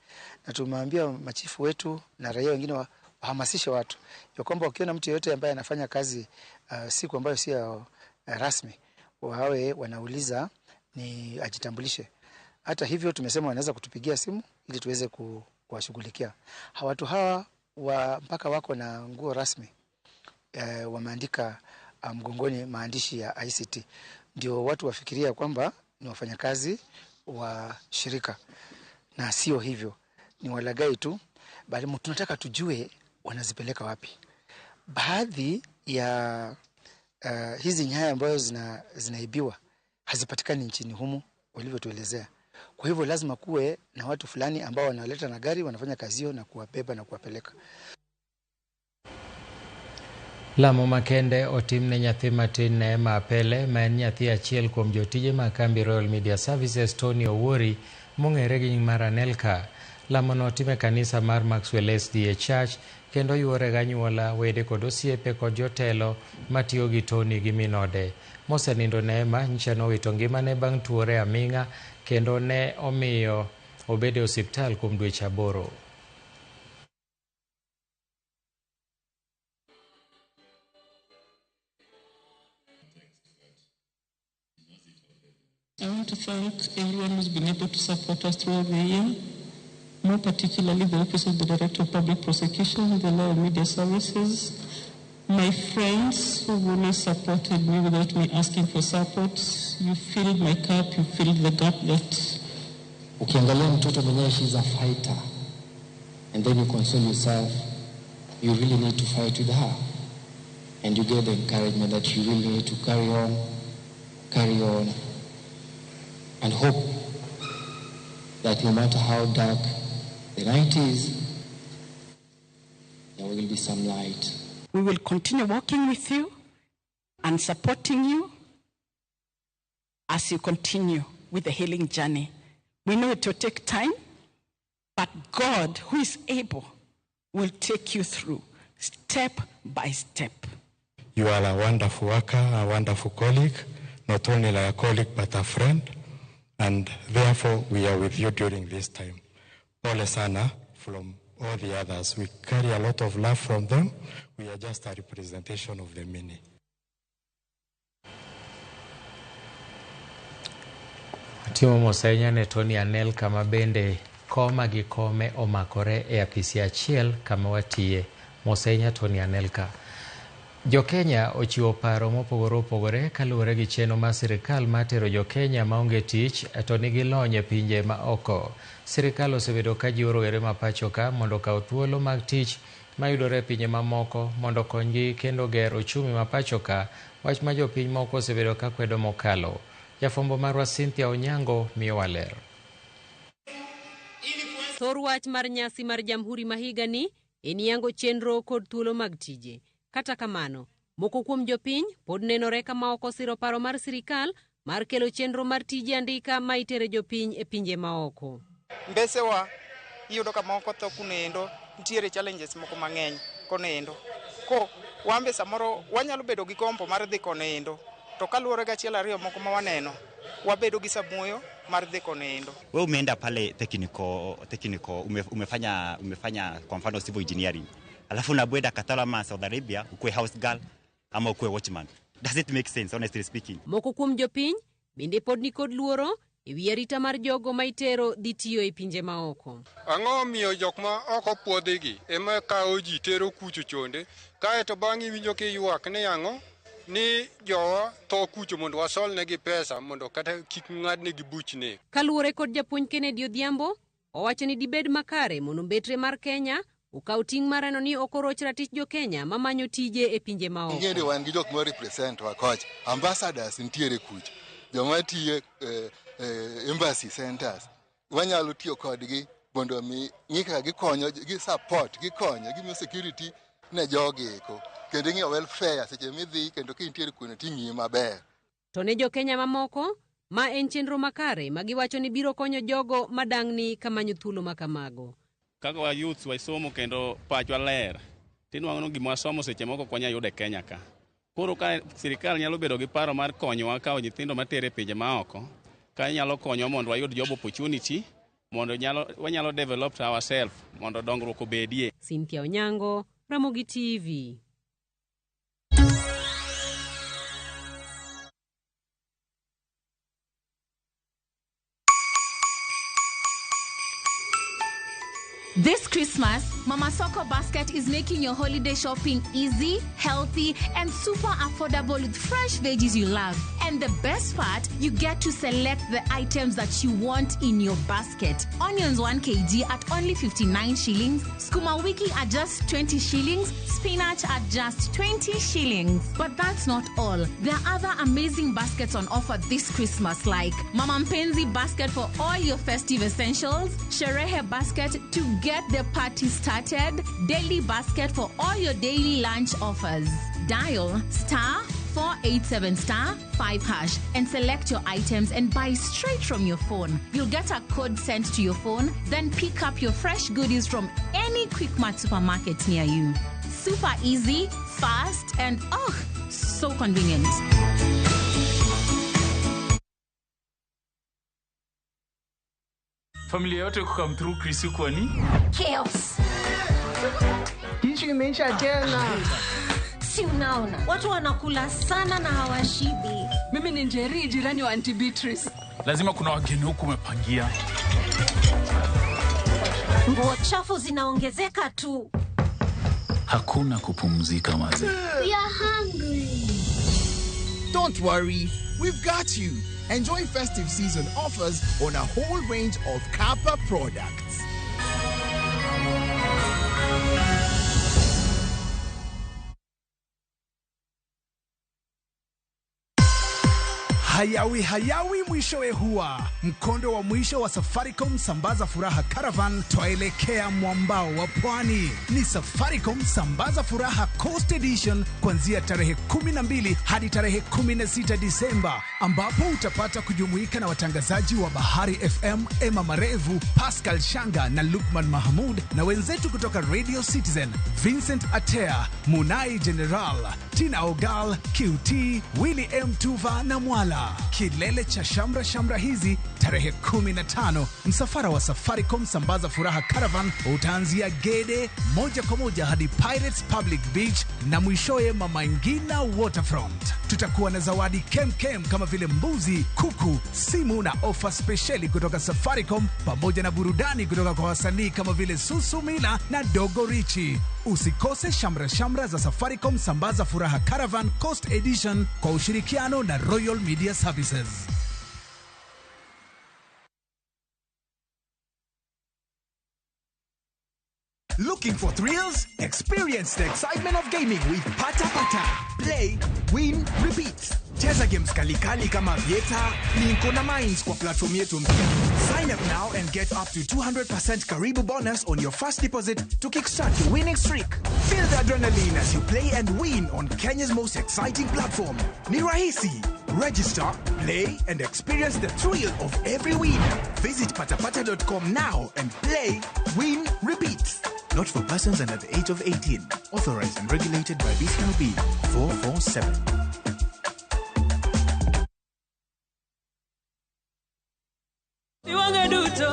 Na tumeambia machifu wetu na raia wengine wahamasishe watu ya kwamba wakiona mtu yeyote ambaye anafanya kazi siku ambayo si rasmi, wawe wanauliza ni ajitambulishe. Hata hivyo tumesema wanaweza kutupigia simu ili tuweze kuwashughulikia. Watu hawa mpaka wako na nguo rasmi, wameandika mgongoni maandishi ya ICT, ndio watu wafikiria kwamba ni wafanyakazi wa shirika, na sio hivyo, ni walaghai tu. Bali tunataka tujue wanazipeleka wapi. Baadhi ya hizi nyaya ambazo zinaibiwa hazipatikani nchini humu walivyotuelezea. Kwa hivyo lazima kuwe na watu fulani ambao wanaleta na gari, wanafanya kazi hiyo na kuwabeba na kuwapeleka. Lamo makende otimne nyathi matin Neema Apele ma en nyathi achiel kuom jotije mag kambi Royal Media Services Tony Owori mong'ere gi nying mar Anelka. Lamono otim e kanisa mar Maxwell SDA Church kendo yuore gi anyuola, wede kod osiepe kod jotelo matiyo gi Tony gi minode. Mosenindo Neema nyicha nowito ngimane bang' tuore aming'a kendo ne omiyo obedo e osiptal kuom dweche 8. I want to thank everyone who's been able to support us throughout the year, more particularly the Office of the Director of Public Prosecution, the Law and Media Services, my friends who've always supported me without me asking for support. You filled my cup, you filled the gap that... Ukiangalia mtoto mwenyewe, she's a fighter. And then you console yourself, you really need to fight with her. And you get the encouragement that you really need to carry on, and hope that no matter how dark the night is, there will be some light. We will continue working with you and supporting you as you continue with the healing journey. We know it will take time, but God, who is able, will take you through step by step. You are a wonderful worker, a wonderful colleague, not only a colleague but a friend. And therefore, we are with you during this time. Pole sana from all the others. We carry a lot of love from them. We are just a representation of the many. Timo mosenya ne Tony Anelka ma bende koma gi kome omakore e apisi achiel kama watiye. Mosenya Tony Anelka. Jo-Kenya ochiwo paro mopogore opogore kaluwore gi chenro mar sirikal mar tero jo-Kenya maonge tich to nigi lony e pinje ma oko. Sirikal osebedo ka jiwo rowere ma pacho ka mondo okaw thuolo mag tich mayudore e pinje mamoko mondo okonygi kendo ger ochumi ma pacho ka, wach ma jopiny moko osebedo ka kwedo mokalo. Jafwambo marwa Cynthia Onyango miyowa ler. Thor wach mar nyasi mar Jamhuri ma higani en yango chenro kod thuolo mag tije. Kata kamano, moko kuom jopiny pod nenore kama ok osiro paro mar sirikal mar kelo chenro mar tije andika ma itere jopiny e pinje maoko. Mbesewa iyudo ka moko tho kunendo, nitiere challenges moko mang'eny konendo. Ko wambe samoro wanyalo bedo gi gombo mar dhi konendo, to kaluwore gi achiel ariyo moko ma waneno, wabedo gi samuoyo mar dhi konendo. Wewe umeenda pale technical umefanya kwa mfano civil engineering, alafu unabwenda Qatar ama Saudi Arabia ukuwe house girl ama ukuwe watchman. Does it make sense, honestly speaking? Moko kuom jopiny bende pod nikod luoro e wi arita mar jogo ma itero dhi tiyo e pinje maoko. Ang'o miyo jok ma ok opuodhigi ema kawo ji tero kucho chonde, kaeto bang'e iwinjo kiywak ni ang'o ni jowa tho kucho mondo wasolnegi pesa mondo kata kik ng'adnegi buch nek. Kaluwore kod japuonj Kennedy Odhiambo, owacho ni dibed makare mondo mbetre mar Kenya okaw ting' mar neno ni ok oroch ratich jo Kenya mamanyo tije e pinje maoko. Ing'e wan gi jok ma represent wa kocha, ambassadors nitiere kucho, joma tiyo embassy centers, wanyalo tiyo kodgi mondo mi ng'i kaka gikonyo, gi support, gikonyo, gimiyo security ne jogi eko, kendo ing'iyo welfare seche midhi kendo ka intiere kuno ting'iyi maber. To ne jo Kenya mamoko, ma en chenro makare ma giwacho ni biro konyo jogo madang'ni kamanyo thuolo ma kamago. Kaka wa youths wasomo kendo pachwa ler, tinwang'o ni gima wasomo seche moko ok wanyal yudo e Kenya ka. Koro ka sirikal nyalo bedo gi paro mar konyowa kawo nyithindo matere e pinje maoko, ka nyalo konyowa mondo wayud job opportunity, mondo wanyalo develop ourselves mondo dongruok obedie. Cynthia Onyango, Ramogi TV. This Christmas, Mama Soko Basket is making your holiday shopping easy, healthy, and super affordable with fresh veggies you love. And the best part, you get to select the items that you want in your basket. Onions 1 kg at only 59 shillings, skuma wiki at just 20 shillings, spinach at just 20 shillings. But that's not all. There are other amazing baskets on offer this Christmas, like Mama Mpenzi basket for all your festive essentials, Sherehe basket to get the party started, daily basket for all your daily lunch offers. Dial star 487 star 5 hash and select your items and buy straight from your phone. You'll get a code sent to your phone, then pick up your fresh goodies from any Quickmart supermarket near you. Super easy, fast, and oh, so convenient. Familia yote kukam through Chris kwa ni chaos. Ishu imeisha tena. Si unaona watu wanakula sana na hawashibi. Mimi ni Njeri, jirani wa Auntie Beatrice. Lazima kuna wageni huku umepangia. Nguo chafu zinaongezeka tu. Hakuna kupumzika maze. We are hungry. Don't worry, we've got you. Enjoy festive season offers on a whole range of Kappa products. Hayawi hayawi mwishowe huwa mkondo wa mwisho wa Safaricom Sambaza Furaha Caravan twaelekea mwambao wa pwani. Ni Safaricom Sambaza Furaha Coast Edition kuanzia tarehe 12 hadi tarehe 16 Disemba, ambapo utapata kujumuika na watangazaji wa Bahari FM Emma Marevu, Pascal Shanga na Lukman Mahmud, na wenzetu kutoka Radio Citizen Vincent Atea, Munai General, Tina Ogal, QT, Willy M Tuva na Mwala. Kilele cha shamra shamra hizi tarehe 15, msafara wa Safaricom Sambaza Furaha Caravan utaanzia Gede moja kwa moja hadi Pirates Public Beach na mwishowe Mama Ngina Waterfront. Tutakuwa na zawadi kemkem kama vile mbuzi, kuku, simu na ofa spesheli kutoka Safaricom, pamoja na burudani kutoka kwa wasanii kama vile Susu Mila na Dogo Richi. Usikose shamra shamra za Safaricom Sambaza Furaha Caravan Coast Edition kwa ushirikiano na Royal Media Services. Looking for thrills? Experience the excitement of gaming with Pata Pata. Play, win, repeat. Cheza games kalikali kama Vieta, Linko na Mines kwa platform yetu mpya. Sign up now and get up to 200% Karibu bonus on your first deposit to kickstart your winning streak. Feel the adrenaline as you play and win on Kenya's most exciting platform. Ni rahisi. Register, play, and experience the thrill of every win. Visit patapata.com now and play, win, repeat. Not for persons under the age of 18. Authorized and regulated by BCLB 447. Iwang'a duto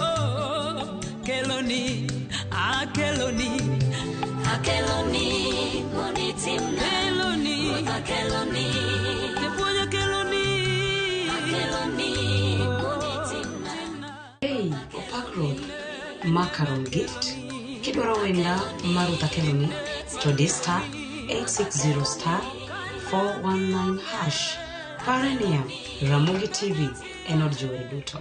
oh, keloni akeloni Akeloni, mondi timna. Keloni. Ruoth akeloni. Japuonj akeloni Akeloni, mondi timna. Hey, opak Ruoth, Macaron Gift. Kidwaro wenda mar Ruoth Akeloni to di star 860 star 419 hash. Pare niya, Ramogi TV en od jower duto.